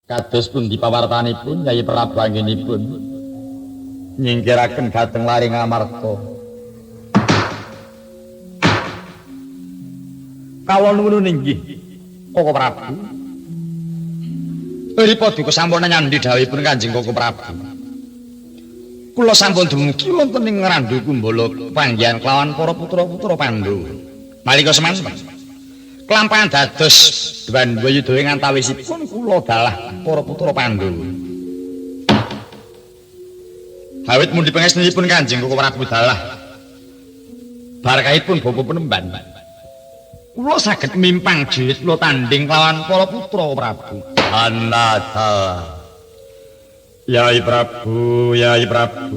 Kados pundi pawartanipun Yai Prabu anggenipun nyingkiraken dhateng lare Ngamarta. Kawula nuwun inggih Koko Prabu. Eri paduka sampun nyandhi dhawuhipun Kanjeng Koko Prabu. Kula sampun dumugi wonten ing Randhu Kumbala panggihan kelawan para putra-putra Pandhawa. Nalika semanten kelampahan dados dwandwa yuda ing antawisipun kula dalah para putra Pandhawa. Awit mundi pangestunipun Kanjeng Koko Prabu dalah barkahipun Bapa Penemban. Kula saged mimpang jiwit kula tandhing kelawan para putra Prabu. Anata. Yai Prabu, Yai Prabu.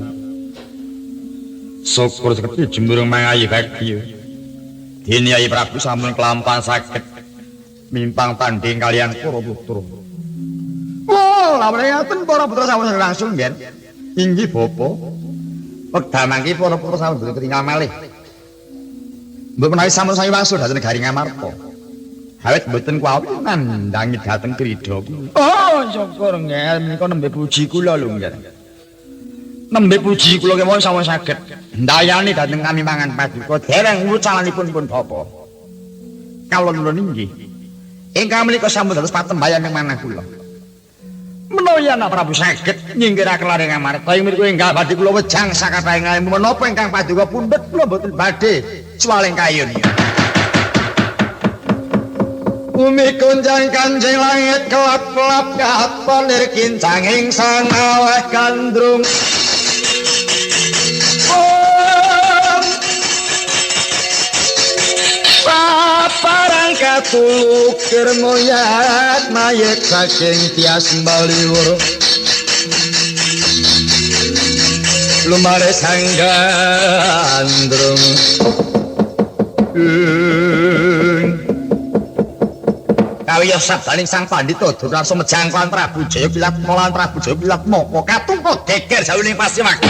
Syukur sekti jemurung mangayi bagya. Dene Yai Prabu sampun kelampahan saged mimpang tandhing kalian para putra. Wah, lha ngaten para putra sampun langsung nggih. Inggih Bapa. Wekdal mangke para putra sampun boten ketinggal malih. Mbok menawi sampun sami wangsul dhateng negari Ngamarta. Awit mboten kuwawi nandhangi dhateng krida. Oh, syukur nggih menika nembe puji kula lho nggih. Nembe puji kula kemawon sampun saged ndayani dhateng kami mangan paduka dereng wucalanipun pun bapa. Kawula nuwun inggih. Ingkang menika sampun dados patembayan ing manah kula. Menawi anak Prabu saged nyingkiraken lare Ngamarta ing mriku enggal badhe kula wejang sakathahing ngaimu menapa ingkang paduka pundhut kula mboten badhe suwaling kayun. Bumi gonjang kanjeng langit kelap-kelap katon lir kincang ing sangaweh gandrung. Paparang katulukir moyat mayit saking tias baliwur. Lumare sang gandrung. Kawiyos sabdaning Sang Pandhita Durarsa mejang lan Prabu Jaya Pilatma lan Prabu Jaya Pilatmaka katungka geger jauning pasiwagan.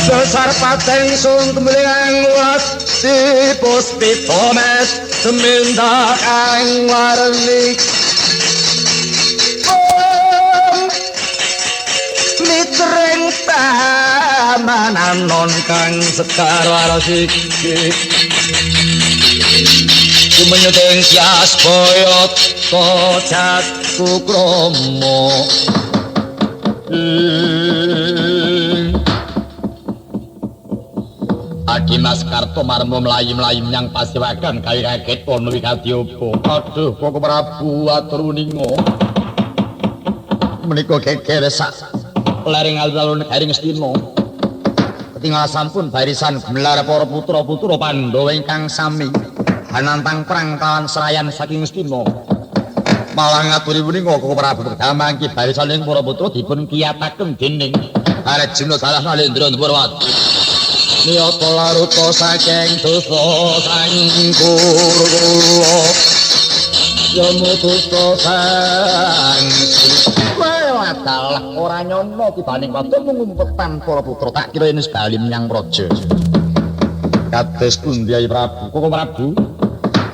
Besar pateng sun tembeling wati puspita mes semindak ang warni mitring tamanan kang sekar warasiki kumenyuting sias boyot jatuh kromo. Adimas Karto marmo mlayu-mlayu menyang pasiwagan gawe kaget ana wigati apa. Aduh Koko Prabu atur uninga. Menika geger sak lereng alun-alun negari Ngastina. Ketinggal sampun barisan gemelar para putra-putra Pandhawa ingkang sami hanantang perang kawan serayan saking Ngastina. Malah ngaturi uninga Koko Prabu mangke barisan ing para putra dipun kiyataken dening Arjuna dalah Nalendra Dwarawati. Niyata laruta saking dosa sangkur kula yamu dosa sang wadalah ora nyono tibaning padha ngumpetan para putra tak kira yen wis bali menyang praja. Kados pundi Yai Prabu? Koko Prabu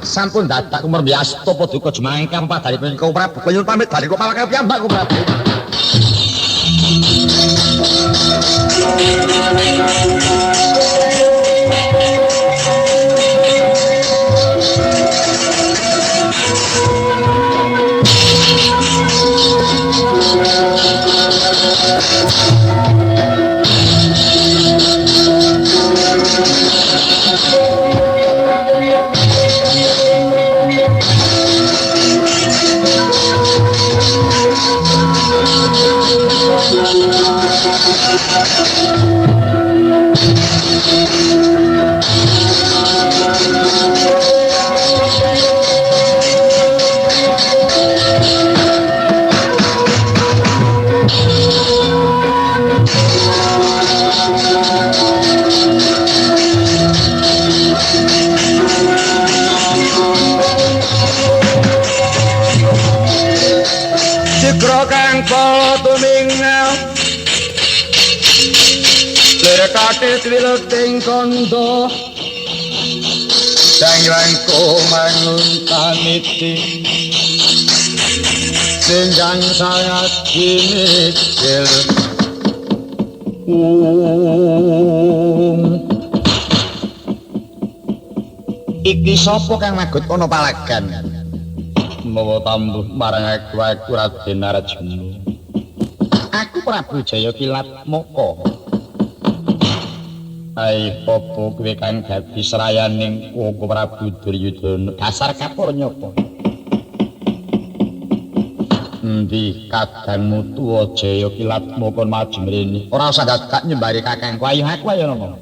sampun dadak kumrembiyasta paduka jumangkang padhanipun Koko Prabu. Kula nyuwun pamit badhe kula pawak piyambak Koko Prabu. Sigra kang pala tumingal lir kathit wileting kandha Dangyangku manguntaniti senjang sangat kimikil. Iki sapa kang magut ana palagan? Mawa tambuh marang aku, aku Raden Arjuna. Aku Prabu Jaya Kilatmaka. Ai apa kowe kang dadi srayaning Koko Prabu Duryudana? Dasar kapur nyapa? Endi kadangmu tuwa Jaya Kilatmaka maju mrene? Ora usah dadak nyembari kakangku. Ayo aku ayo nopo.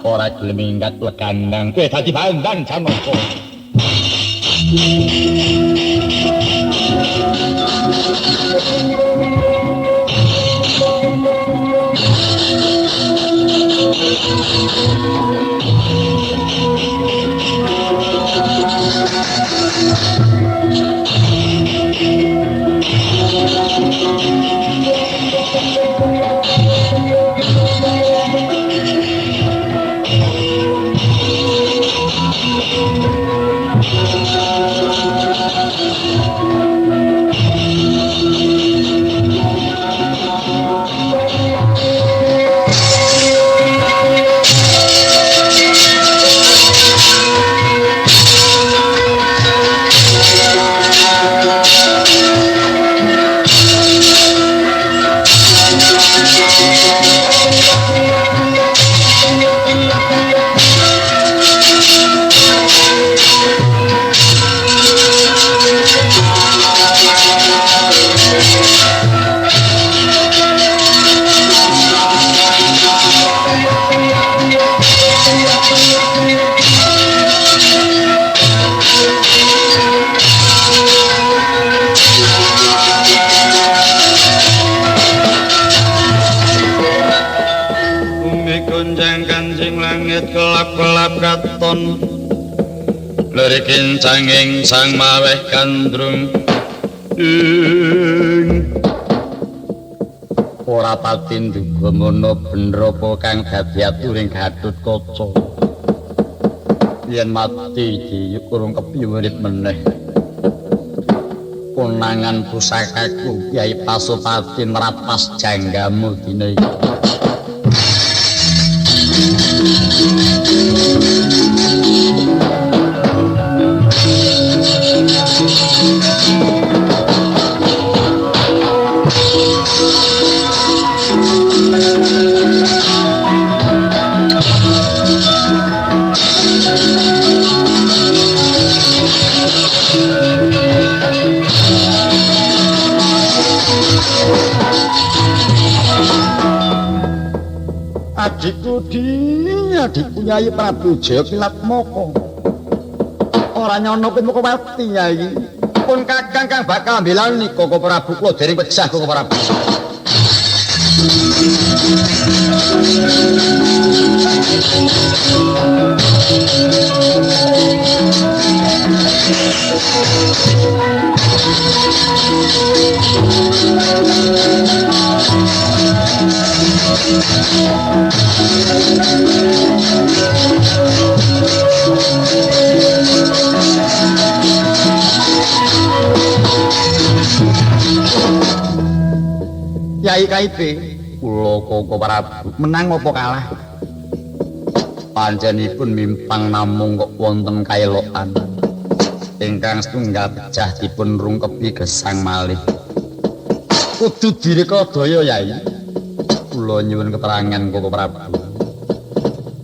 Ora gelem minggat legandang. Kowe dadi bandang Janaka. Kelap-kelap katon liri kincanging sang maweh gandrung ing ora pati nduga mono bener apa kang dadi aturing Gatotkaca yen mati diurung kepiye urip meneh konangan pusakaku Kyai Pasupati nrapas janggamu dina iki. Adikku adikku Nyai Prabu Jaya Kilatmaka. Ora nyono kowe moko mati Nyai. Pun kakang kang bakal mbelani Koko Prabu kula dereng pejah Koko Prabu. Yai KIB kula Koko Prabu menang apa kalah? Panjenenganipun mimpang namung kok wonten kaelokan ingkang setunggal pejah dipun rungkepi gesang malih. Kudu direkadaya Yai. Kula nyuwun keterangan Koko Prabu.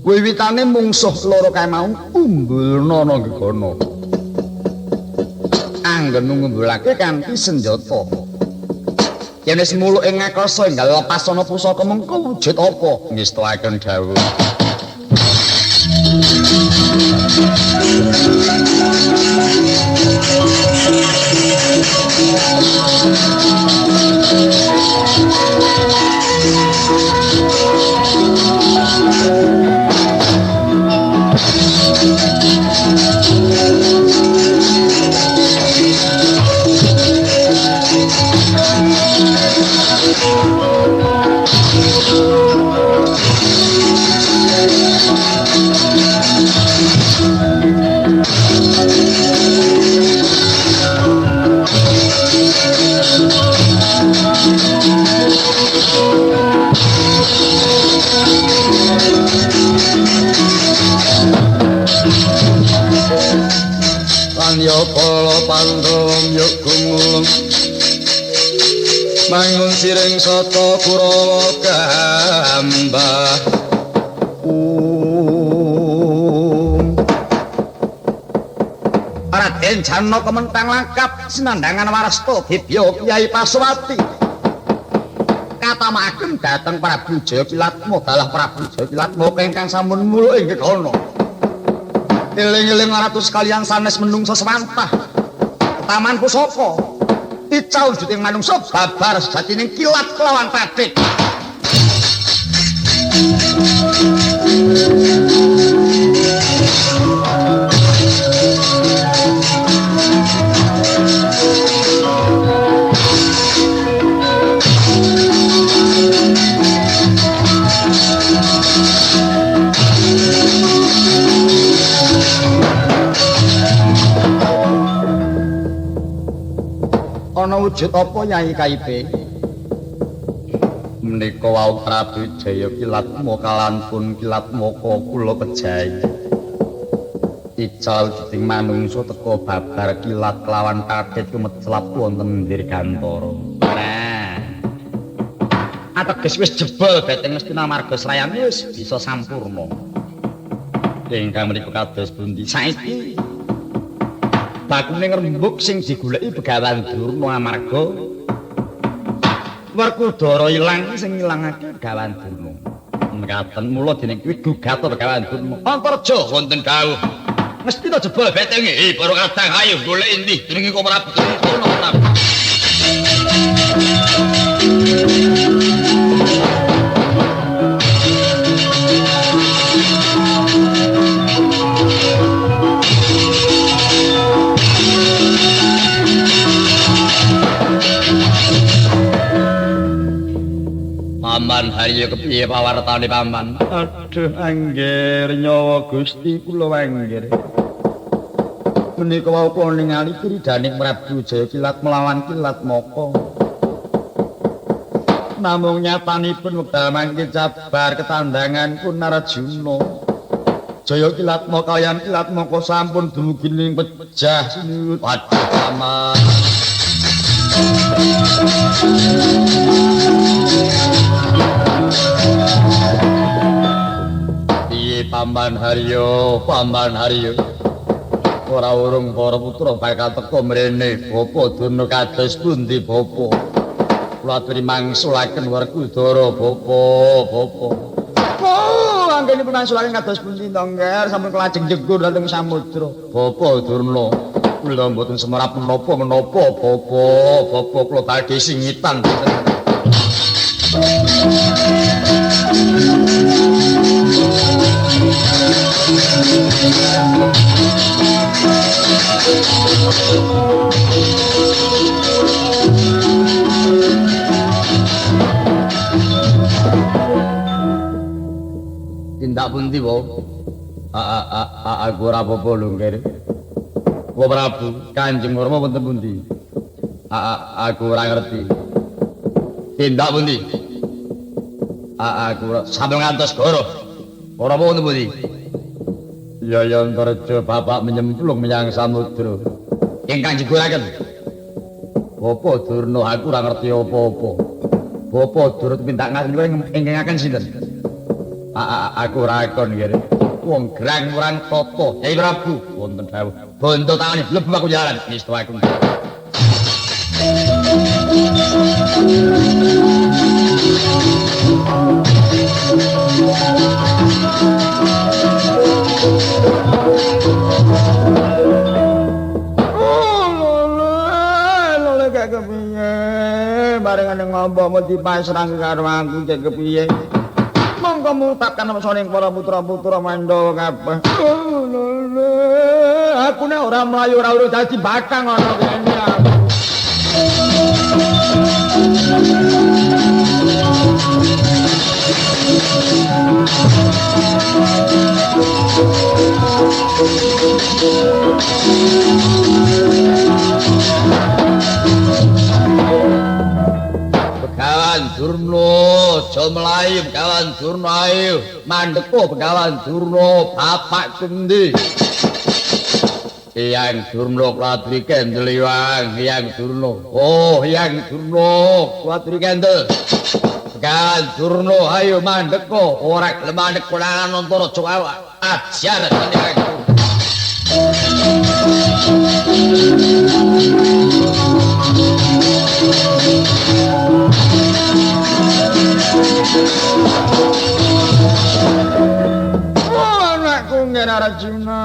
Wiwitane mungsuh loro kae mau umbulna gegana. Anggen ngumbulake kanthi senjata. Yen wis muluk ing ngakasa enggal lepas ana pusaka mengko wujud apa? Ngestoaken dawuh. ya bala Pandhawa ya gumulung mangun siring sata Kurawa gambah. Raden Janaka mentang langkap sinandhangan warasta dibya Kyai Paswati katamaken dhateng Prabu Jayakilatma dalah Prabu Jayakilatma ingkang sampun muluk ing gegono. Eling-eling ratus kalian sanes menungsa sewantah taman pusaka ical wujuding manungsa babar sejatining kilat kelawan pathik. Ana wujud apa Nyai Kaipe? Menika wau Prabu Jayakilatma kalantun Kilatmaka kula pejahi. Ical wujuding manungsa teka babar kilat kelawan kaget kumeclap wonten dirgantara. Nah. Ateges wis jebol beteng mesti amarga srayane wis bisa sampurna. Ingkang menika kados pundi? Saiki bakune ngrembug sing digoleki Begawan Durna amarga Werkudara ilang sing ngilangake Begawan Durna. Mekaten mula dening kuwi gugata Begawan Durna. Antarja wonten dawuh. Mesti ta jebol betenge. Para kadang ayo golek endi jenenge kok Prabu Durna Prabu. Paman Haryo kepiye pawartane paman? Aduh anggir nyawa Gusti kula anggir. Menika wau kula ningali kridaning Prabu Jayakilat melawan Kilatmaka. Namung nyatanipun wekdal mangke cabar ketandangan pun Arjuna. Jayakilatma kaliyan Kilatmaka sampun dumugi ing pejah sinuwun. Waduh paman. Piye Paman Haryo, Paman Haryo. Ora urung para putra bakal teka mrene. Bapa Durna kados pundi bapa? Kula aturi mangsulaken Werkudara bapa, bapa. Oh, anggenipun mangsulaken kados pundi to, Ngger? Sampun kelajeng jegur dhateng samudra. Bapa Durna, kula mboten semerap menapa-menapa, bapa. Bapa kula badhe singitan. Tindak pundi, Pak? Aku ora apa-apa lho, Nggir. Wa Prabu, Kanjeng Rama wonten pundi? Aku ora ngerti. Tindak pundi? Aku sampun ngantos goro. Ora apa wonten pundi? Ya ya Antarja bapak menyemplung menyang samudra. Ingkang jeguraken. Bapa Durna aku ora ngerti apa-apa. Bapa Durna tumindak ngaten ingkang sinten? Aku ora akon nggih. Wong gerang urang tata. Kyai Prabu wonten dawuh. Bonto tangane mlebu aku jalan. Nisto aku. Oh, lho lho gak kepiye. Barengane ngomong dipasrahke karo aku cek kepiye. Monggo mutapkan pesone para putra-putra Pandhawa kabeh. Oh, lho lho. Aku nek ora mlayu ora urung dadi batang ana kene aku. Begawan Durna, aja mlayu Begawan Durna ayo. Mandheko Begawan Durna, bapak endi? Hyang Durna kula aturi kendel Hyang, Hyang Durna. Oh, Hyang Durna kula aturi kendel. Begawan Durna ayo mandeka, ora gelem mandek kula Anantaraja ajar aku. Anakku Nger Arjuna,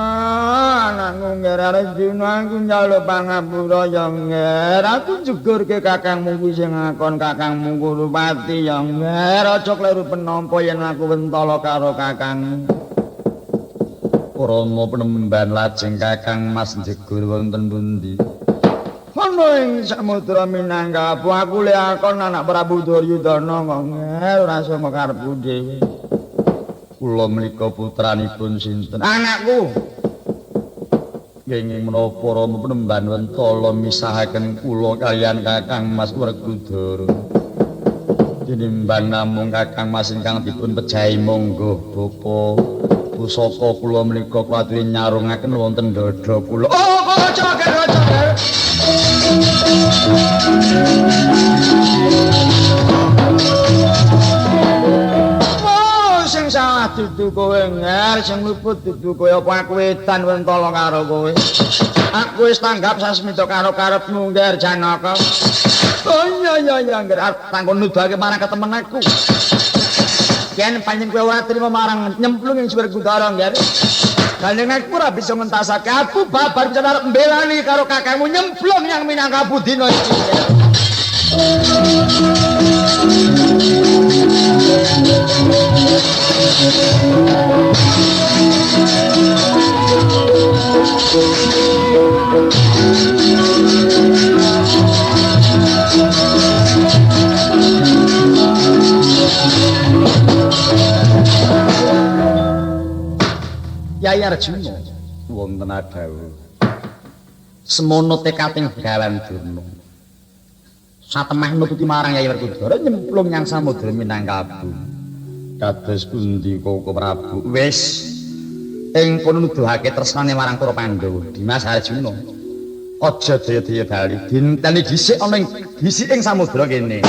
anakku Nger Arjuna, aku njaluk pangapura ya Nger. Aku jegurke kakangmu kuwi sing ngakon kakangmu Kurupati ya Nger. Aja kleru penampa yen aku wentala karo kakangmu. Rama penemban lajeng Kakang Mas njegur wonten pundi? Ana ing samudra Minangkabau aku le akon anak Prabu Duryudana kok Nger ora sanga karepku dhewe. Kula menika putranipun sinten? Anakku. Kenging menapa Rama penemban wentala misahaken kula kaliyan Kakang Mas Werkudara? Tinimbang namung Kakang Mas ingkang dipun pejahi monggo bapa. Pusaka kula menika kuwaturi nyarungaken wonten dada kula. Oh, aja ger, aja ger. Oh, sing salah dudu kowe Nger, sing luput dudu kowe apa aku edan wentala karo kowe. Aku wis tanggap sasmita karo karepmu Nger Janaka. Oh iya iya iya Nger, arep tanggon nuduhake marang ketemen aku. Yen pancen kowe ora trima marang nyemplung ing Werkudara Nger. Gandeng aku ora bisa ngentasake aku babar bisa arep mbelani karo kakangmu nyemplung yang Minangkabau dina iki. Yai Arjuna wonten adhawuh. Semono tekating Begawan Durna. Satemah nututi marang Yai Werkudara nyemplung nyang samudra Minangkabau. Kados pundi Koko Prabu? Wis ing kono nuduhake tresnane marang para Pandhawa. Dimas Arjuna. Aja daya-daya bali, dinteni dhisik ana ing dhisik ing samudra kene.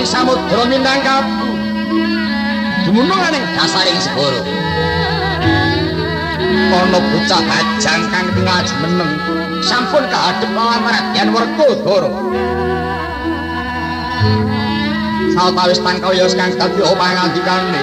Samudra Minangkabau dumunung ing dasaring segara. Ana bocah bajang kang tinggal jumeneng sampun kahadhep lawan Raden Werkudara. Sawetawis tangkaya kang dadi pangandikane.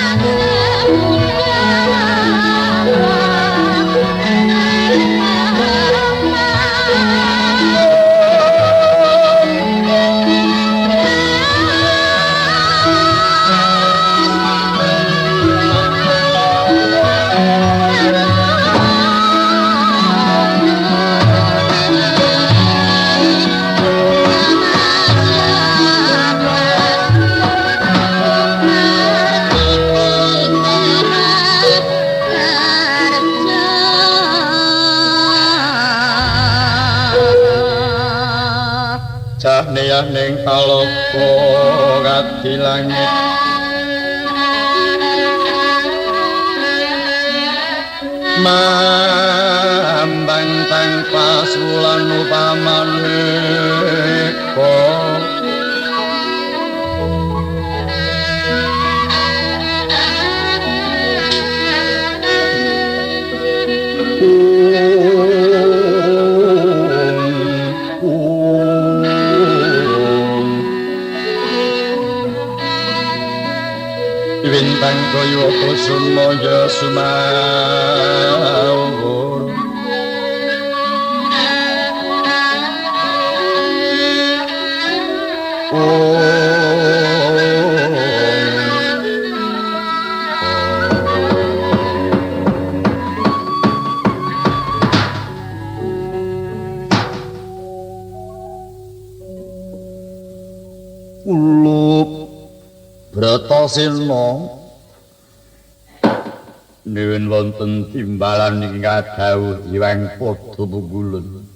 Thank you. Ning talaga kadi langit mambang tanpa sulan upamaneka. Bintang kaya kusuma sumawur. Ulup Bratasena nuwun wonten timbalan ingkang dawuh Hyang Padha Pungkulun.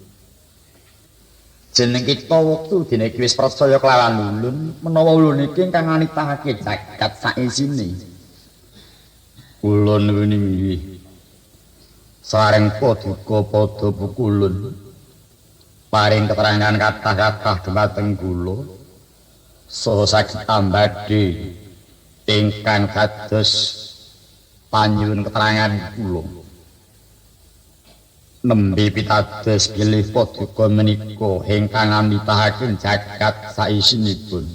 Jeneng kita wektu dene iki wis percaya kelawan ulun menawa ulun iki ingkang nganitahake jagat saisine. Kula nuwun inggih sareng paduka Padha Pungkulun paring keterangan kathah-kathah dumateng kula saha saged ambadhe ingkang dados panyuwun keterangan kula. Nembe pitados bilih paduka menika ingkang nganitahaken jagat saisinipun.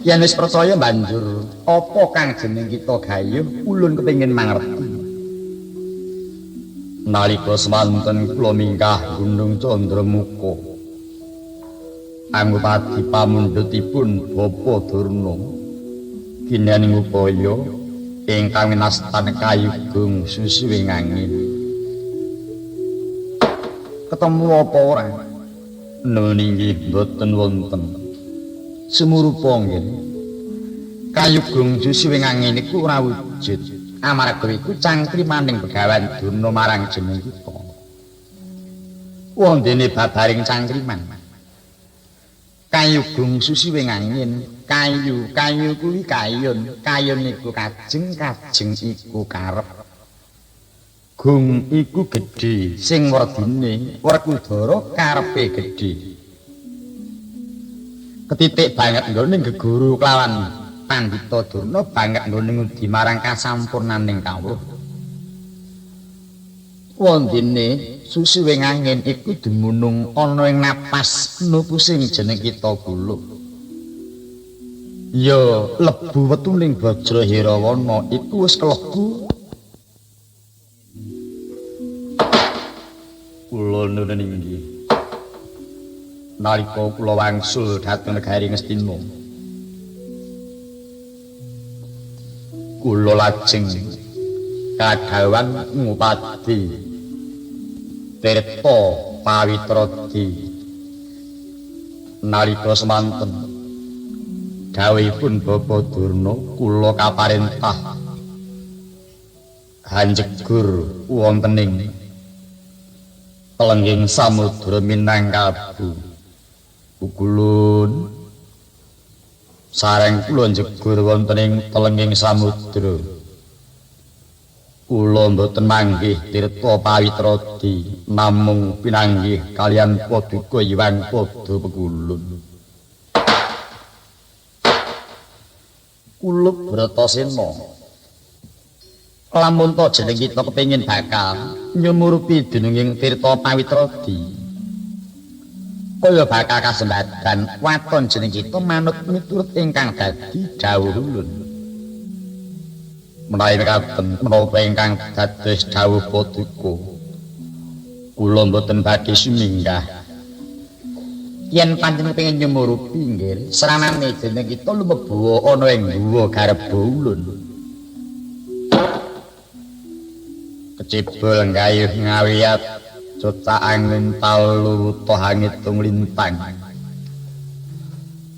Yen wis percaya banjur apa kang jeneng kita gayuh ulun kepengin mangerti. Nalika semanten kula minggah Gunung Candramuka anggupati pamundhutipun Bapa Durna kinaning upaya ingkang winastan kayugung susuwing angin. Ketemu apa ora? Nuwun inggih mboten wonten. Sumurupa nggih. Kayugung susuwing angin iku ora wujud. Amarga iku cangkrimaning Begawan Durna marang jeneng kita. Wondene babaring cangkriman. Kayugung susiwing angin, kayu, kayu kuwi kayun, kayun iku kajeng, kajeng iku karep. Gung iku gedhe, sing werdine Werkudara karepe gedhe. Ketitik banget nggone geguru kelawan Pandhita Durna banget nggone ngudi marang kasampurnaning kawruh. Wondene susuwing angin iku dumunung ana ing napas nupusing jeneng kita kula. Ya lebu wetuning Bajra Hirawana iku wis kelebu. Kula nuwun inggih. Nalika kula wangsul dhateng negari Ngastina, kula lajeng kadhawan ngupadi Tirta Pawitradi. Nalika semanten dawuhipun Bapa Durna kula kaparentah hanjegur wontening telengging samudra Minangkabu. Pukulun sareng kula njegur wontening telengging samudra. Kula mboten manggih Tirta Pawitradi namung pinanggih kaliyan paduka Hyang Padha Pekulun. Kula Bratasena lamun ta jeneng kita kepengin bakal nyumurupi dununging Tirta Pawitradi kaya bakal kasembadan waton jeneng kita manut miturut ingkang dadi dawuh ulun. Menawi mekaten menapa ingkang dados dawuh paduka kula mboten badhe suminggah. Yen pancen kepengin nyumurupi nggih sranane jeneng kita lumebu ana ing guwa garba ulun. Kecebul nggayuh ngawiyat cocak angin talu wutuh angitung lintang.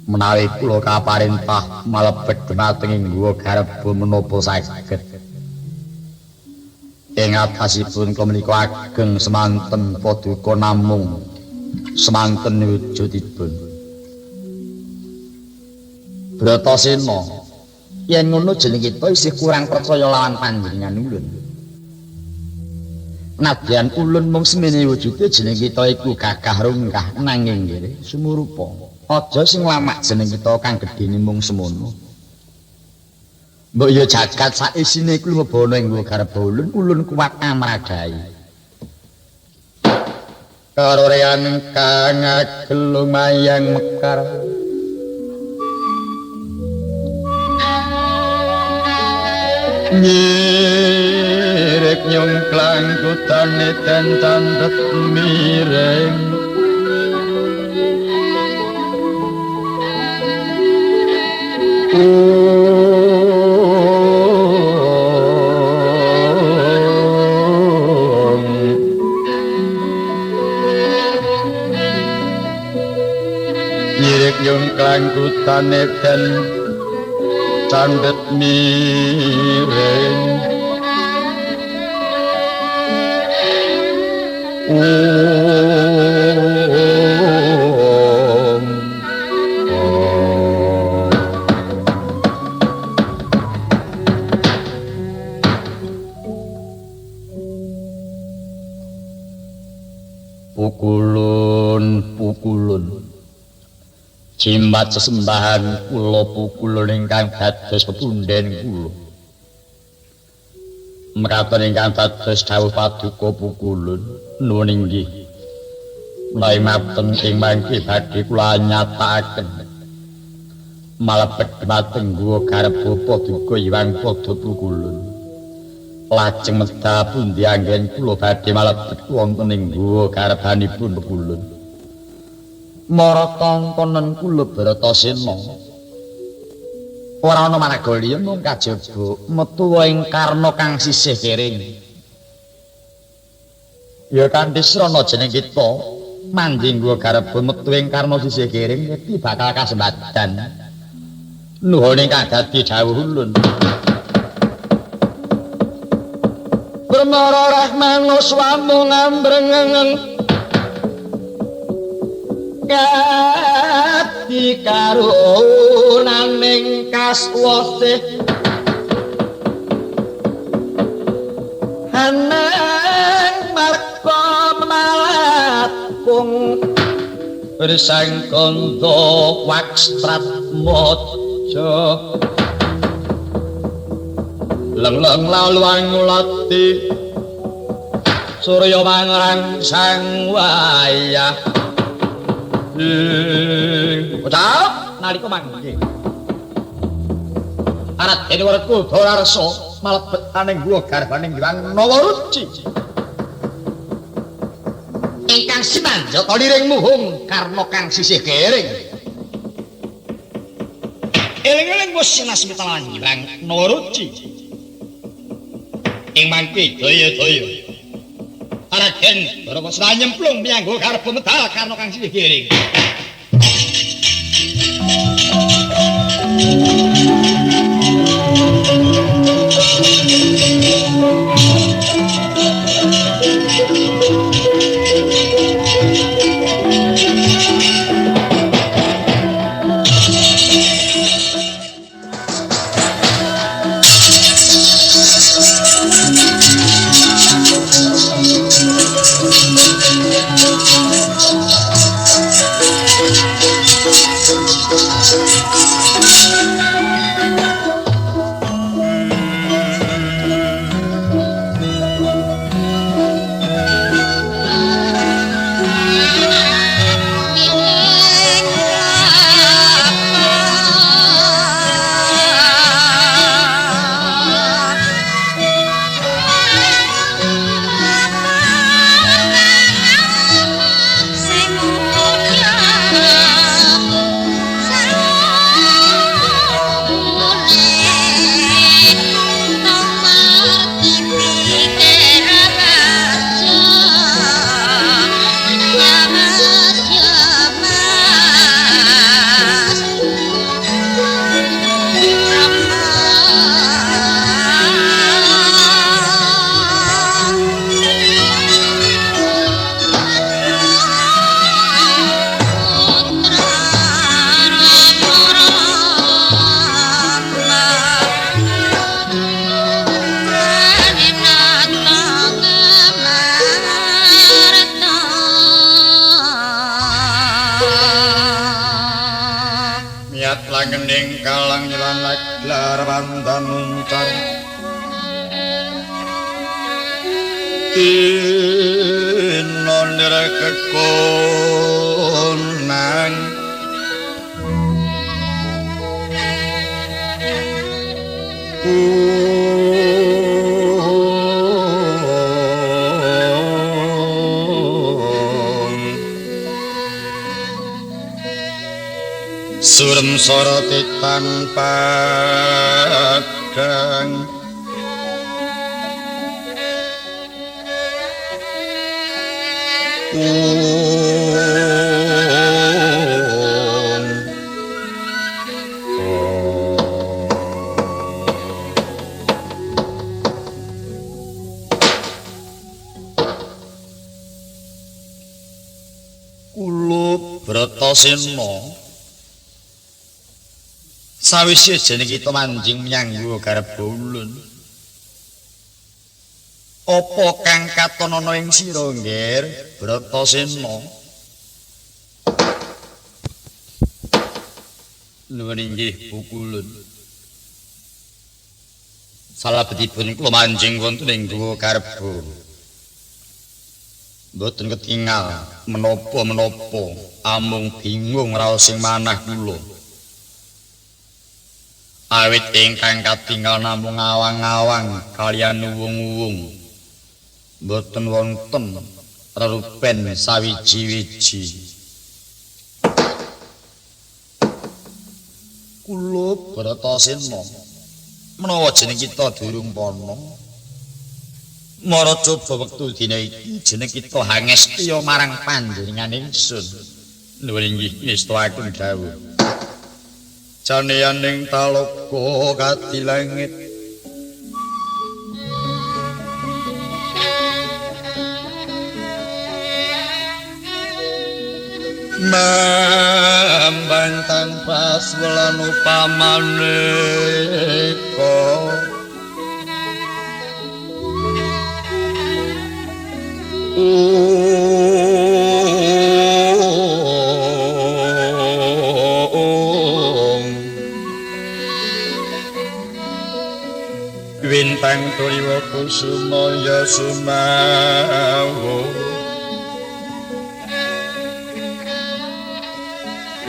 Menawi kula kaparentah malebet dhumateng ing guwa garba menapa saged. Ing atasipun kula menika ageng semanten paduka namung Semanten wujudipun. Bratasena, yen ngono jeneng kita isih kurang percaya lawan panjenengan ulun. Nadyan ulun mung semene wujude jeneng kita iku gagah rungkah nanging nggih sumurupa. Aja sing lamak jeneng kita kang gedhene mung semono. Mbok ya jagat sak isine iku mlebana ing garba ulun, ulun kuat amradhahi. Karorean kang ageng lumayang mekar. Nyirik nyungklang kutane den candhet miring. Nyirik nyungklang kutane den candhet miring. Om. Pukulun, pukulun. Jimat sesembahan kula pukulun ingkang dados pepundhen kula. Mekaten ingkang dados dawuh paduka pukulun nuwun inggih. Menawi mapten ing mangke badhe kula nyatakaken malebet dhumateng guwa garba paduka Hyang Pada Pukulun. Lajeng medal pundi anggen kula badhe malebet wonten ing guwa garbanipun Pukulun. Mara tongkonen kula Bratasena. Ora ana maraga liya mung kajaba metu ing karna kang sisih kering. Ya kanthi srana jeneng kita manjing guwa garba metu ing karna sisih kering iki bakal kasembadan. Nuhun ingkang dadi dawuh ulun. Permara Rahmana swamu ngambrengeng kadi karunaning kaswasih hanang marga malakung bersang kandha wakstrat maja leng-leng laluang ngulati surya mangrangsang wayah. Ucap nalika manggih Raden Werkudara Resa malebet aning guwa garbaning Hyang Nawaruci ingkang simanjata liring muhung karna kang sisih kering. Eling-eling wis sinasmita lan Hyang Nawaruci ing mangke daya-daya Raden Bratasena nyemplung menyang guwa garba medal karna kang sisih kering. Lar pandan muncar Dina nrekekonang Surem soroti tanpa padang Kula Bratasena sawise jeneng kita manjing menyang Guwa Garba Ulun. Apa kang katon ana ing sira, Ngger Bratasena? Nuwun inggih pukulun. Salabetipun kula manjing wonten ing Guwa Garba. Mboten ketingal menapa-menapa, amung bingung raos sing manah kula. Awit ingkang katingal namung awang-awang kaliyan uwung-uwung. Mboten wonten rerupen sawiji-wiji. Kula Bratasena menawa jeneng kita durung pana, mara coba wektu dina iki jeneng kita hangestiya marang panjenengan ingsun. Nuwun inggih ngestakaken dawuh. Janeyaning talaga kadi langit mambang tanpa swelan upamaneka Wintang tuliwa kusuma ya sumawo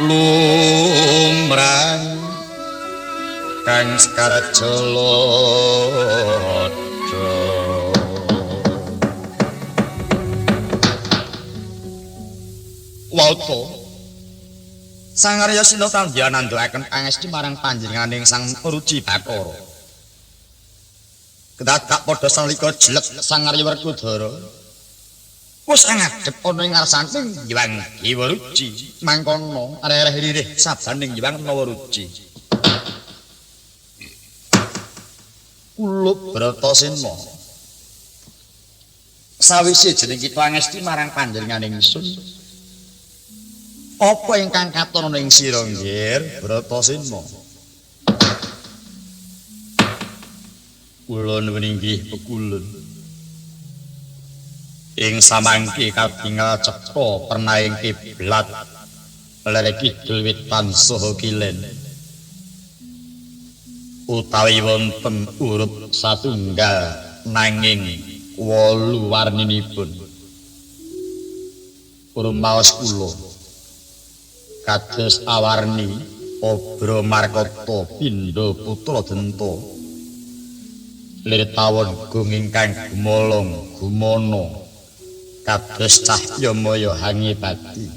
lumrang kang sekar jelada. Wauta Sang Arya Sina Tandya nandhakaken pangesti marang panjenenganing Sang Ruci Bathara. Kedadak padha sanalika jelek Sang Arya Werkudara wis ngadhep ana ing ngarsaning Hyang Dewa Ruci. Mangkono areh-areh ririh sabaning Hyang Nawa Ruci. Kula Bratasena sawise jeneng kita angesti marang panjenengan ingsun, apa ingkang katon ana ing sira, Nggir Bratasena? Kula nuwun inggih pekulun. Ing samangke katingal cetha pernaing kiblat lere kidul wetan saha kilen. Utawi wonten urup satunggal nanging 8 warninipun. Rumaos kula kados awarni obra markata pindha putra denta. Lir tawon gung ingkang gumolong gumana kados cahya maya hangipati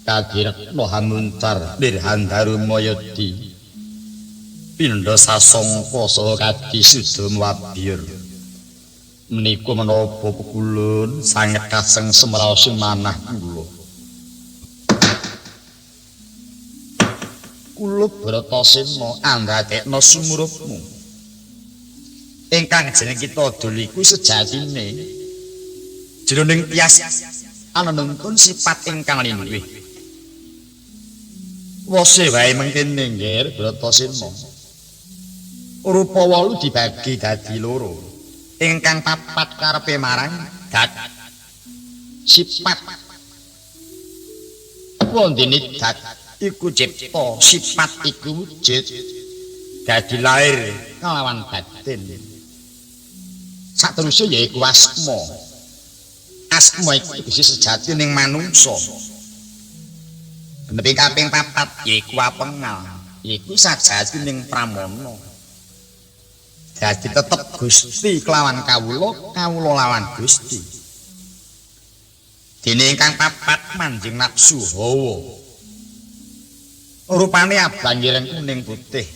kadiretna hamuncar lir handaru mayadi pindha sasongko saha kadi suda mwabyur. Menika menapa pekulun sanget kaseng semraos manah kula. Kula Bratasena andadekna sumurupmu. Ingkang jeneng kita dul iku sejatine jroning tias ana nuntun sifat ingkang linuwih. Wose wae mengkene, Nggir Bratasena. Rupa 8 dibagi dadi loro. Ingkang papat karepe marang dat sifat. Wondene dat iku cipta, sifat iku wujud. Dadi lahir kelawan batin. Sateruse yaiku asma. Asma iku tegese sejati ning manungsa. Genepi kaping papat yaiku apengal, yaiku sajati ning pramana. Dadi tetep Gusti kelawan kawula, kawula lawan Gusti. Dene ingkang papat manjing nafsu hawa. Rupane abang ireng kuning putih.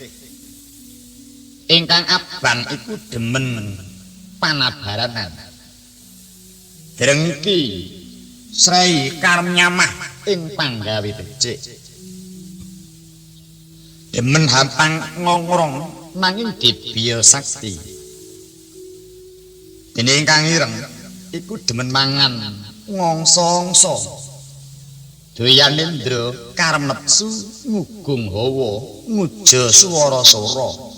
Ingkang abang iku demen panabaranan. Drengki srei karep nyamah ing panggawe becik. Demen hampang ngongrong nanging dibya sakti. Dene ingkang ireng iku demen mangan ngongso-ngongso. Doyan indra karep nepsu ngugung hawa nguja swara-swara.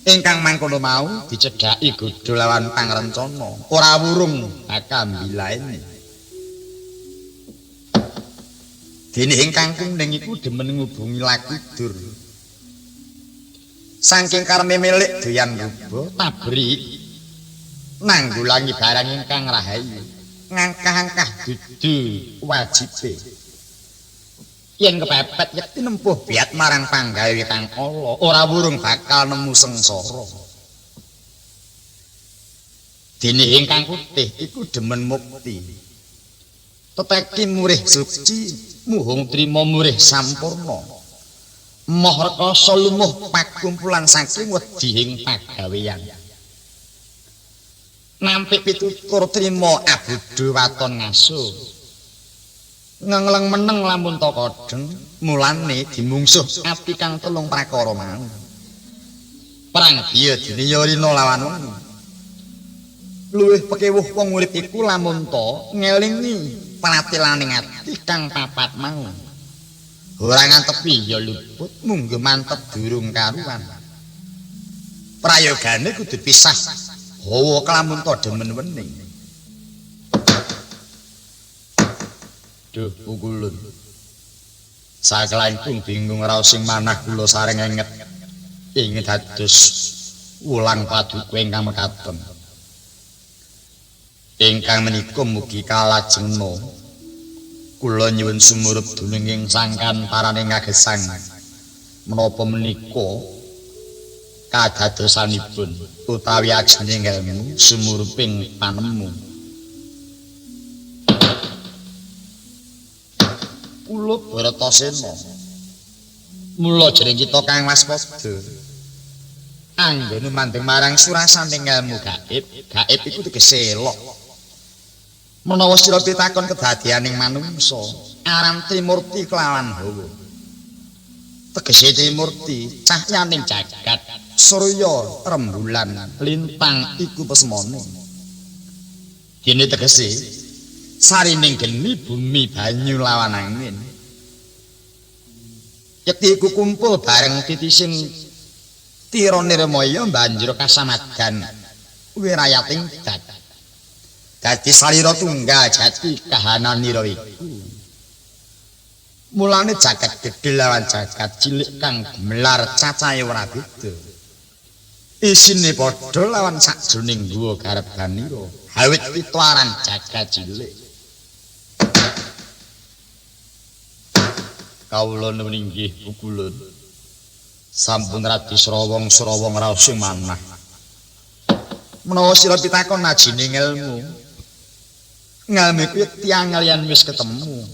Ingkang mangkono mau dicedhaki godha lawan pangrencana, ora wurung bakal mbilaeni. Dene ingkang kuning iku demen ngubungi lakudur. Saking karme milik doyan ruba tabrik nanggulangi barang ingkang rahayu, ngangkah-angkah dudu wajibe. Yen kepepet yekti nempuh biat marang panggawe kang ala, ora wurung bakal nemu sengsara. Dene ingkang putih iku demen mukti. Teteki murih suci, muhung trima murih sampurna. Moh rekasa lumuh pakumpulan saking wedi ing pagaweyan. Nampik pitutur trima abudha waton ngaso. Ngengleng meneng lamun ta kodheng, mulane dimungsuh ati kang telung prakara mau. Perang biya diniya rina lawan wengi. Luwih pekewuh wong urip iku lamun ta ngelingi pratelaning ati kang papat mau. Ora ngantepi ya luput, munggo mantep durung karuan. Prayogane kudu pisah hawa kelamun ta demen wening. Duh pukulun. Sakelangkung bingung raos sing manah kula sareng enget ing dados wulang paduka ingkang mekaten. Ingkang menika mugi kalajengna kula nyuwun sumurup dununging sangkan paraning kagesang menapa menika kadadosanipun utawi ajening ilmu sumuruping panemu. Kula Bratasena. Mula jeneng kita kang waspada. Anggone mandeng marang surasaning ilmu gaib, gaib iku tegese elok. Menawa sira pitakon kedadianing manungsa, aran Trimurti kelawan hawa. Tegese Trimurti cahyaning jagat, surya, rembulan, lintang iku pesmane. Dene tegese sarining geni bumi banyu lawan angin. Yekti iku kumpul bareng titising tira nirmaya banjur kasamadan wirayating dat. Dadi salira tunggal jati kahananira iku. Mulane jagat gedhe lawan jagat cilik kang gemelar cacahe ora beda. Isine padha lawan sakjroning guwa garebanira. Awit pituaran jagat cilik. Kawula nuwun inggih pukulun. Sampun radi srawong-srawong raos sing manah. Menawa sira pitakon ajine ilmu. Ngelmu iku tiyang liyan wis ketemu.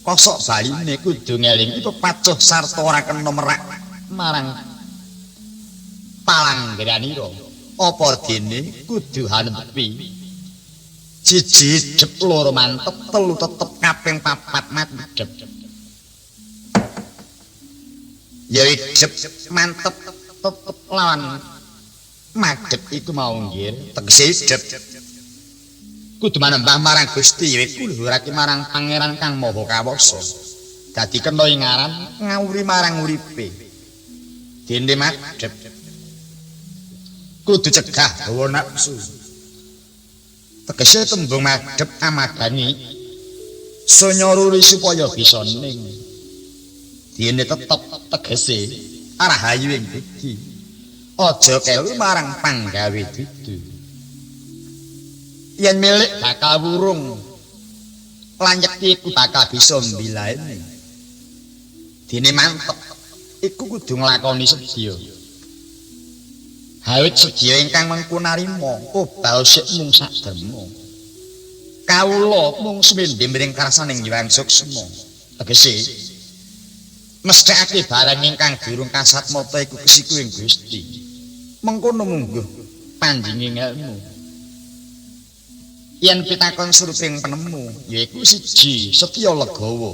Kosok baline kudu ngelingi pepacuh sarta ora kena merak marang palanggeranira. Apa dene kudu hanepi. Siji dep loro mantep, telu tetep kaping papat madhep. Ya dep mantep tetep lawan madhep iku mau nggih tegese dep. Kudu manembah marang Gusti iku luhurake marang Pangeran Kang Maha Kawasa. Dadi kena ing aran ngawuri marang uripe. Dene madhep kudu cegah hawa nafsu. Tegese tembung madhep amadani sunyoruri supaya bisa ning. Dene tetep tegese rahayu ing budi. Aja kelu marang panggawe dudu. Yen milik bakal wurung lan yekti iku bakal bisa mbilaeni. Dene mantep iku kudu nglakoni sedya. Hawit sedya ingkang mengku narima obal sik mung saderma. Kawula mung sumendhe mring karsaning Hyang Suksma. Tegese mesthekake barang ingkang durung kasat mata iku kesiku ing Gusti. Mengkono mungguh panjinge ngelmu. Yen pitakon suruping penemu yaiku siji setya legawa.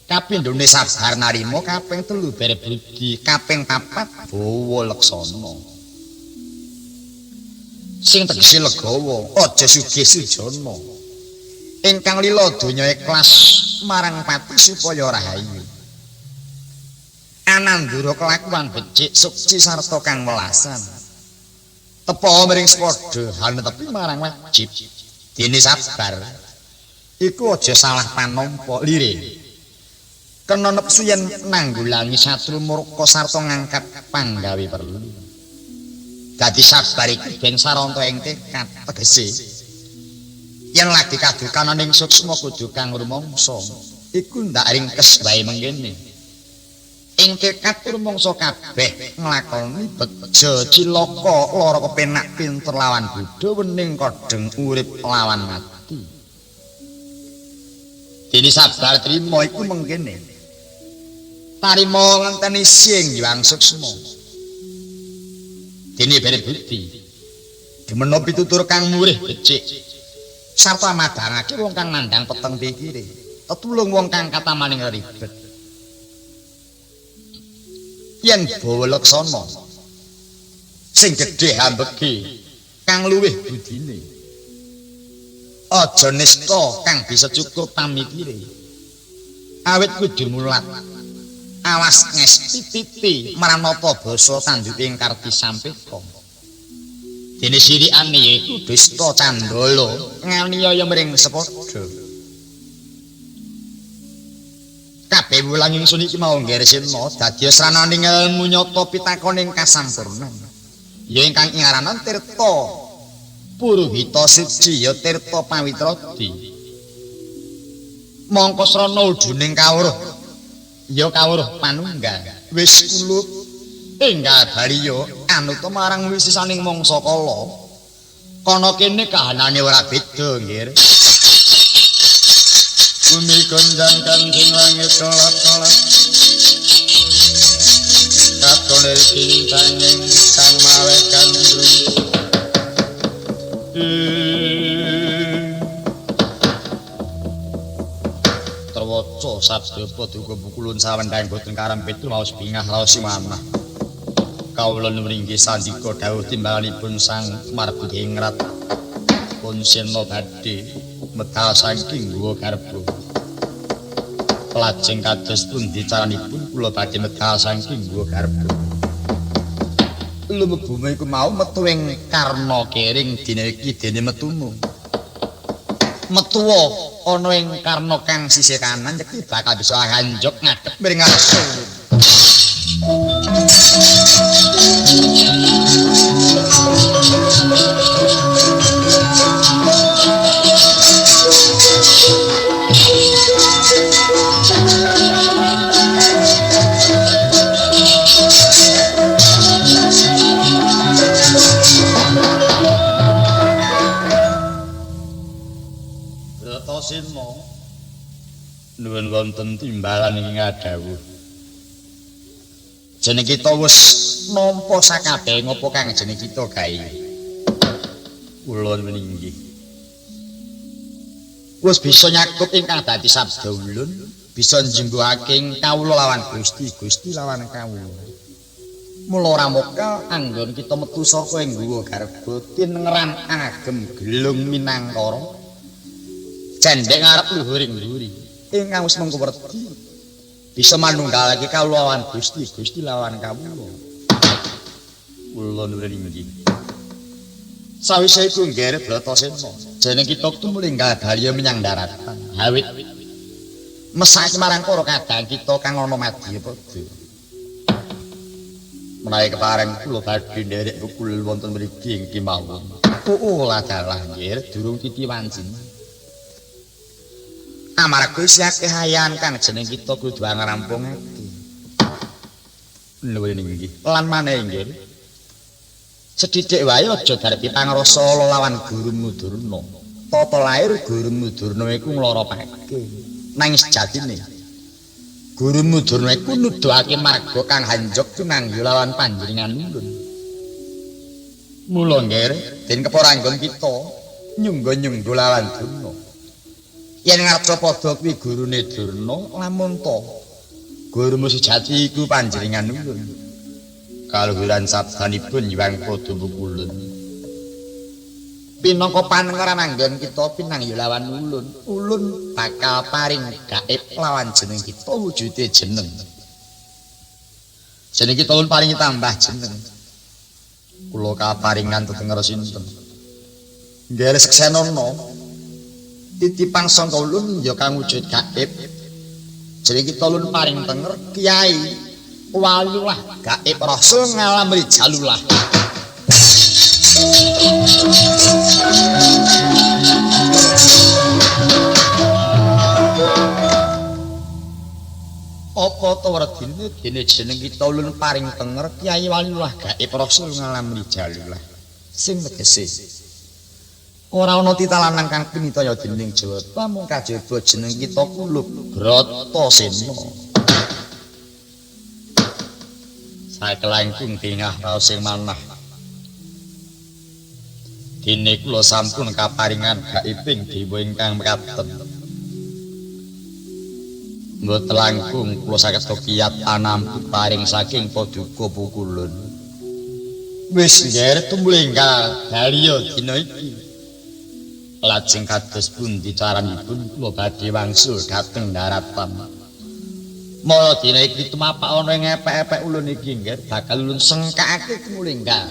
Kapindhone sabar narima, kaping telu bere budi, kaping papat bawa leksana. Sing tegese legawa, aja sugih sujana. Ingkang lila donya ikhlas marang pati supaya rahayu. Anandura kelakuan becik sukci sarta kang welasan. Tepa mring sepadha hanetepi marang wajib. Dene sabar iku aja salah panampa lire. Kena nepsu yen nanggulangi satru murka sarta ngangkat panggawe perlu. Dadi sabar iku ben saranta ing tekad tegese. Yen lagi kadukan ning suksma kudu kang rumangsa, iku ndak ringkes wae mengkene. Ing tekad rumangsa kabeh nglakoni bejo cilaka lara kepenak pinter lawan bodho wening kodheng urip lawan mati. Dene sabar trima iku mengkene. Tarima ngenteni sing Hyang Suksma. Dene bere budi. Demena pitutur kang murih becik. Sarta madhangake wong kang nandhang peteng pikire. Tetulung wong kang katamaning ribet. Yen bawa leksana sing gedhe hambege kang luwih budine. Aja nista kang bisa cukup pamikire. Awit kudu mulat. Awas ngesti titi maranata basa tanduking karti sampeka. Dene sirikane yaiku dusta candala nganiaya mring sepadha. Kabeh wulang ingsun iki mau nggersena dadi srananing ilmu nyata pitakoning kasampurnan. Ya ingkang ingaranan tirta puruhita suci ya tirta pawitradi. Mongko srana uduning kawruh ya kawruh panunggal wis kulup enggal baliya anuta marang wisisaning mangsa kala. Kana kene kahanane ora beda nggih. Bumi gonjang kanjing langit kelap-kelap katon bintanging kang mawe gandrung. Terwaca sabda paduka pukulun sawendhang boten karempit maos bingah raos manah. Kawula nuwun sandika dawuh timbalanipun Sang Marbudingrat pun sena badhe medal saking Guwa Garba. Lajeng kados pundi caranipun kula badhe medal saking Guwa Garba. Lumebume iku mau metu ing karna kering dina iki dene metumu. Metuwa ana ing karna kang sisih kanan yekti bakal bisa anjog ngadhep mring ngarsa. Bratasena nuwun wonten timbalan ing ngadhawuh. Jeneng kita wis nampa sakabeh ngapa kang jeneng kita gawe. Kula nuwun inggih. Wis bisa nyakup ingkang dadi sabda ulun, bisa njembuhake kawula lawan Gusti, Gusti lawan kawula. Mula ora mokal anggon kita metu saka ing Guwa Garba tinengeran agem gelung minangkara cendhek ngarep luhuring mburi. Ingkang wis mengko werdi bisa manunggalake kawula lawan Gusti, Gusti lawan kawula. Kula nuwun inggih. Sawise iku nggere Bratasena, jeneng kita tumulinggal baliya menyang daratan. Hawit Mesake marang para kadang kita kang ana madyapada. Menawi kepareng kula badhe nderek pukul wonten mriki ing kemawon. Oh, ladalah nggih durung titi wancine. Amarga isih akeh ayan kang jeneng kita kudu ngrampungake. Nuwun inggih. Lan maneh nggih. Sedhithik wae aja darepi pangrasa lawan Gurumu Durna. Tata lair Gurumu Durna iku ngloropake. Nanging sejatine Gurumu Durna iku nuduhake marga kang hanjok tunangga lawan panjenengan ulun. Mula nggih, den keparanggon kita nyungga-nyungga lawan Durna. Yen ngarcapada kuwi gurune Durna, lamun ta gurumu sejati iku panjenengan ulun. Kaluhuran sabdanipun Hyang Padha Ulun. Pinangka panengeran anggen kita pinangya lawan ulun, ulun bakal paring gaib lawan jeneng kita wujude jeneng. Jeneng kita ulun paringi tambah jeneng. Kula kaparingan tetenger sinten. Nggih seksenana titipan sangka ulun ya kang wujud gaib. Jeneng kita ulun paring tenger Kiai Waliullah gaib Rasul ngalam rijalullah. Apa ta werdine dene jeneng kita ulun paring tenger Kiai Waliullah gaib Rasul ngalam rijalullah. Sing tegese ora ana tita lanang kang pinitaya dening Jawata mung kajaba jeneng kita kulup Bratasena. Sakelangkung bingah raos sing manah. Dene kula sampun kaparingan gaibing dewa ingkang mekaten. Mboten langkung kula saged kiyat anampi paring saking paduka pukulun. Wis nggih tumul enggal daliya dina iki. Lajeng kados pundi caranipun kula badhe wangsul dhateng daratan. Mala dina iki tumapak ana ing epek-epek ulun iki nggih bakal ulun sengkakake tumul enggal.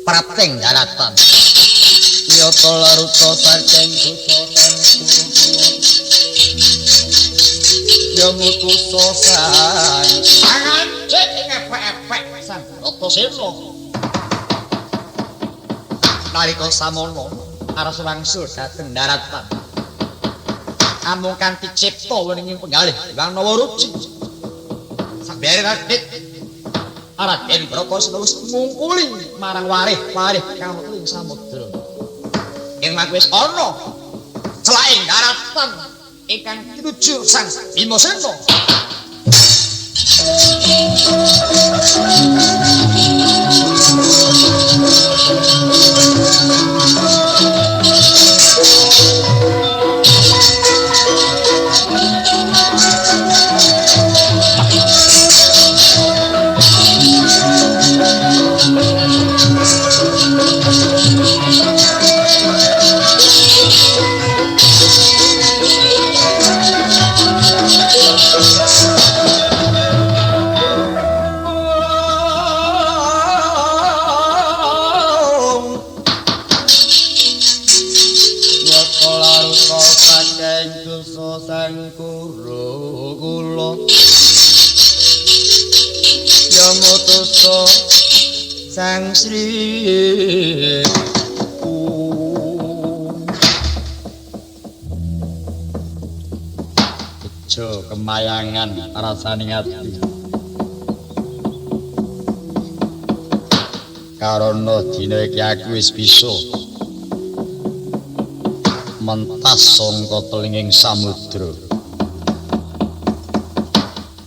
Prapting daratan. Yata laruta saking dosa kang kula. Ya mutusa sang pangancik ing epek-epek Sang Bratasena. Nalika samono aras wangsul dhateng daratan. Amung kanthi cipta wening penggalih Hyang Nawaruci. Sabere Radit Raden Bratasena wis ngungkuli marang warih-warih kang wonten ing samudra. Ing mangke wis ana celaking daratan ingkang tinuju Sang Bimasena. Sang Sri Bejo kemayangan rasane ati. Karana dina iki aku wis bisa mentas sangka telinging samudra.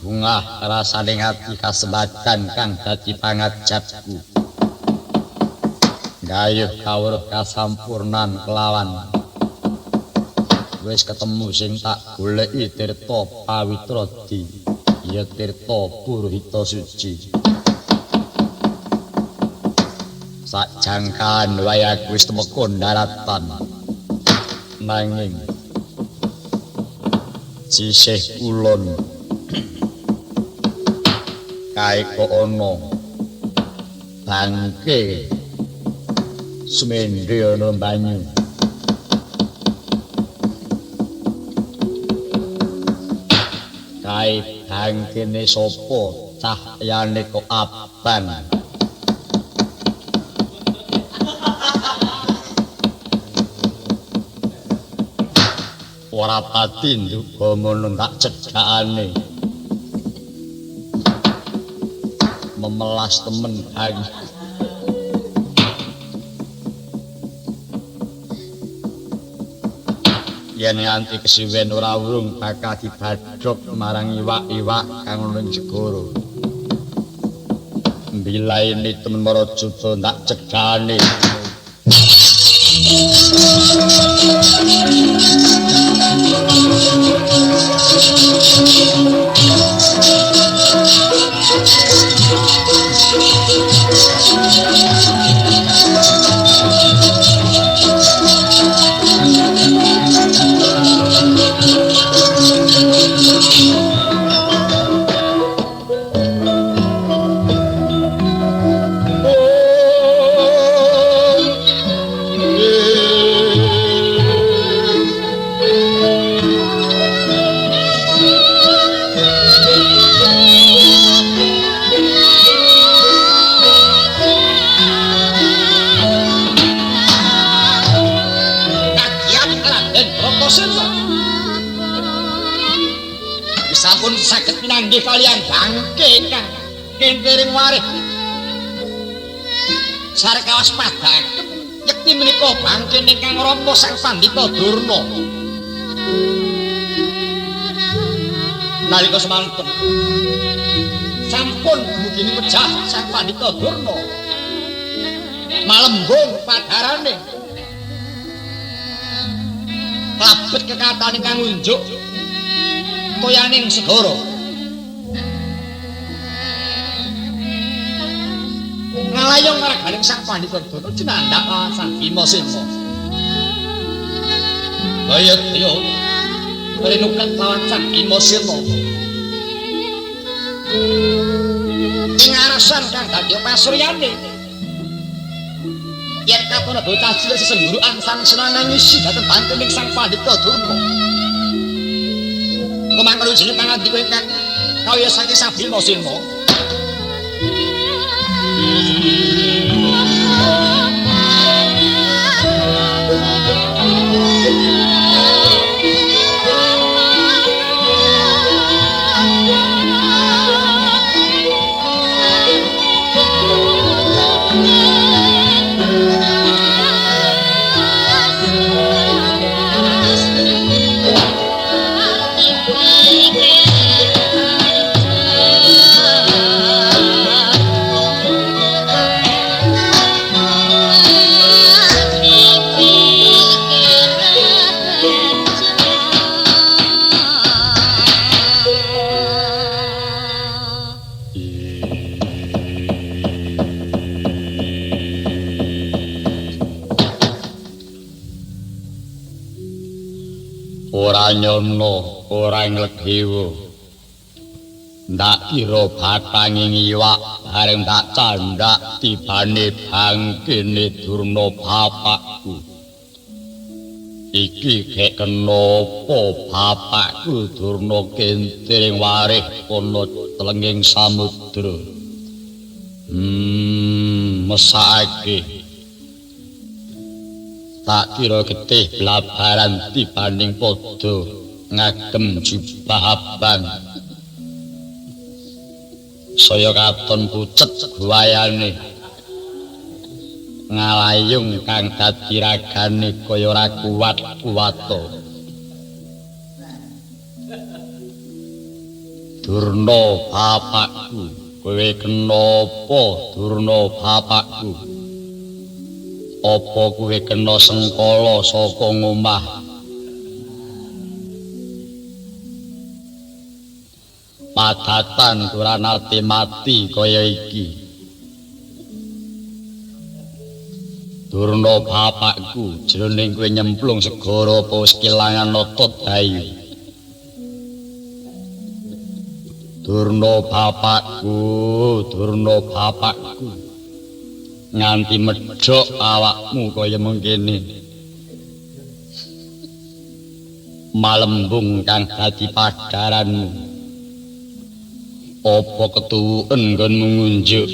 Bungah rasane ati kasembadan kang dadi pangajapku. Gayuh kawruh kasampurnan kelawan wis ketemu sing tak goleki tirta pawitra di ya tirta puruhita suci. Sak jangkaan wae aku wis temeka daratan, nanging sisih kulon kae kok ana bangke sumendhe ana banyu. Kae bangkene sapa cahyane kok abang. Ora pati nduga ngono tak cedhakane. Memelas temen bang. Yen nganti kesiwen ora urung bakal dibadhog marang iwak-iwak kang ana ing segara. Mbilaini temen Marajada tak cedhakane. Sampun saged pinanggih kaliyan bangke ingkang kentiring warih. Sarkawas padhaken yekti menika bangke ingkang rama Sang Pandhita Durna. Nalika semanten sampun dumugi pejah Sang Pandhita Durna. Malembung padarane. Klabet kekatane kang unjuk toyaning segara. Ngalayung maraganing Sang Pandhita Durna cinandhap Sang Bima Sena. Daya-daya rinuket lawan Sang Bima Sena. Ing arasan kang dadi pasuryane yen katon bocah cilik sesenggurukan sangsena nangisi dhateng bantening Sang Pandhita Durna. Kemangkon jeneng pangandika ingkang kawiyos saking Sang Bima Sena. Ora nyono, ora nglegewa. Ndak kira batanging iwak bareng tak candhak tibane bangkene Durna bapakku. Iki gek kenapa bapakku Durna kentiring warih ana tlenging samudra. Mesakake. Tak kira getih blabaran tibaning padha ngagem jubah abang. Saya katon pucet guayane. Ngalayung kang dadi ragane kaya ora kuat-kuwata. Durna bapakku, kowe kenapa Durna bapakku? Apa kowe kena sengkala saka ngomah? Padatan ora nate mati kaya iki. Durna bapakku, jroning kowe nyemplung segara apa wis kelangan nata dayu? Durna bapakku, Durna bapakku. Nganti medhok awakmu kaya mengkene. Malembung kang dadi padaranmu. Apa ketuwuken nggonmu ngunjuk?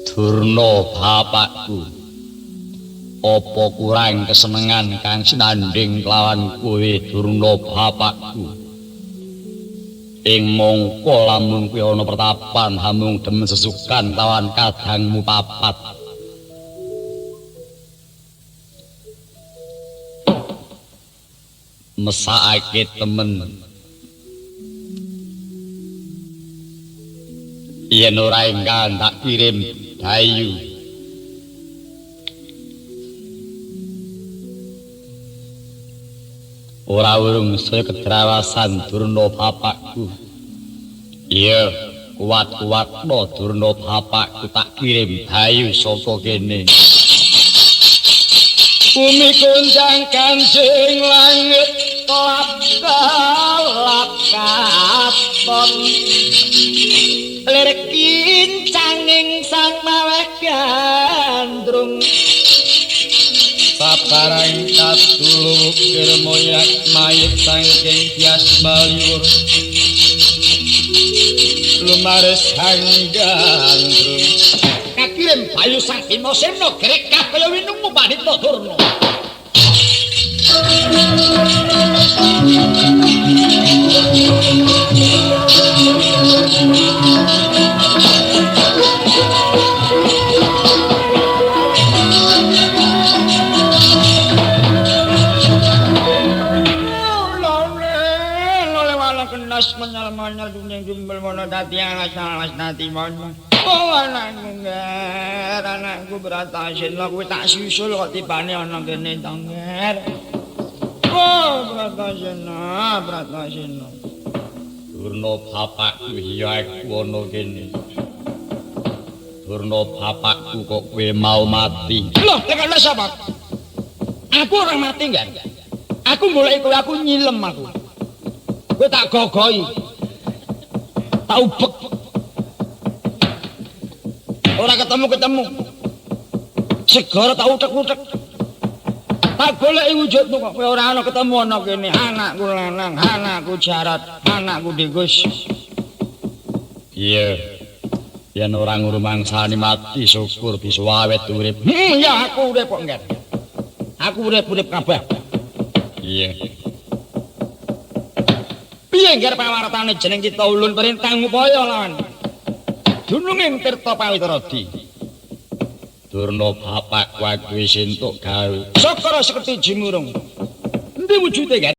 Durna bapakku. Apa kurang kesenengan kang sinandhing kelawan kowe Durna bapakku? Ing mongko lamun kowe ana pertapan hamung demen sesukan kelawan kadangmu papat. Mesakake temen. Yen ora enggal tak kirim Dayu. Ora urung saya kedrawasan Durna bapakku. Iya, kuat-kuatno Durna bapakku tak kirim Dayu saka kene. Bumi gonjang kanjing langit kelap-kelap katon. Lir kincanging sang maweh gandrung. Sabarang kadulu ukir moyak mayit saking bias baliwur. Lumares hanggandrung. Kakirim Bayu Sang Bimasena grekah kaya winungu Pandita Durna. Menyal-menyal dunia jembel mono dadi alas-alas dadi mono. Oh anakku nger, anakku Bratasena kuwi tak susul kok tibane ana kene to nger. Oh Bratasena, Bratasena. Durna bapakku iya aku ana kene. Durna bapakku kok kowe mau mati. Loh, tekan sapa? Aku ora mati nger. Aku goleki kowe, aku nyilem aku. Kowe tak gogoi. Tak ubek. Ora ketemu-ketemu. Segara tak utek-utek. Tak goleki wujudmu kok kowe ora ana ketemu ana kene. Anakku lanang, anakku Jarot, anakku Degus. Iya. Yen ora ngrumangsani mati syukur bisa awet urip. Ya aku urip kok, Nger. Aku urip-urip kabeh. Iya. Piye ngger pawartane jeneng kita ulun perintah ngupaya lawan dununging Tirta Pawitradi. Durna bapakku aku wis entuk gawe. Sakara sekti jimurung. Endi wujude, Nger?